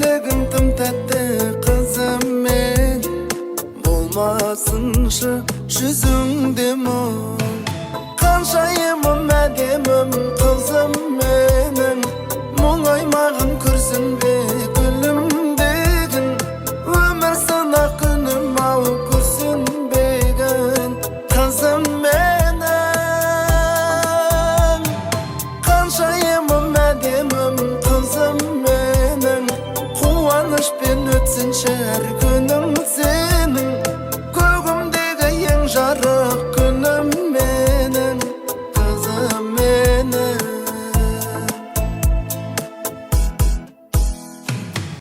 Еркелігің тым тәтті, қызым мен. Болмасыншы жүзіңде мұң. Қаншайымым, әдемім, қызым менің. Мұңаймағын, күрсінбе, күлімдегін. Өмір сынақ күнім ау, күрсінбегін, қызым менің. Қаншайымым, әдемім, қызым менің. Қуанышпен өтсінші әр күнің.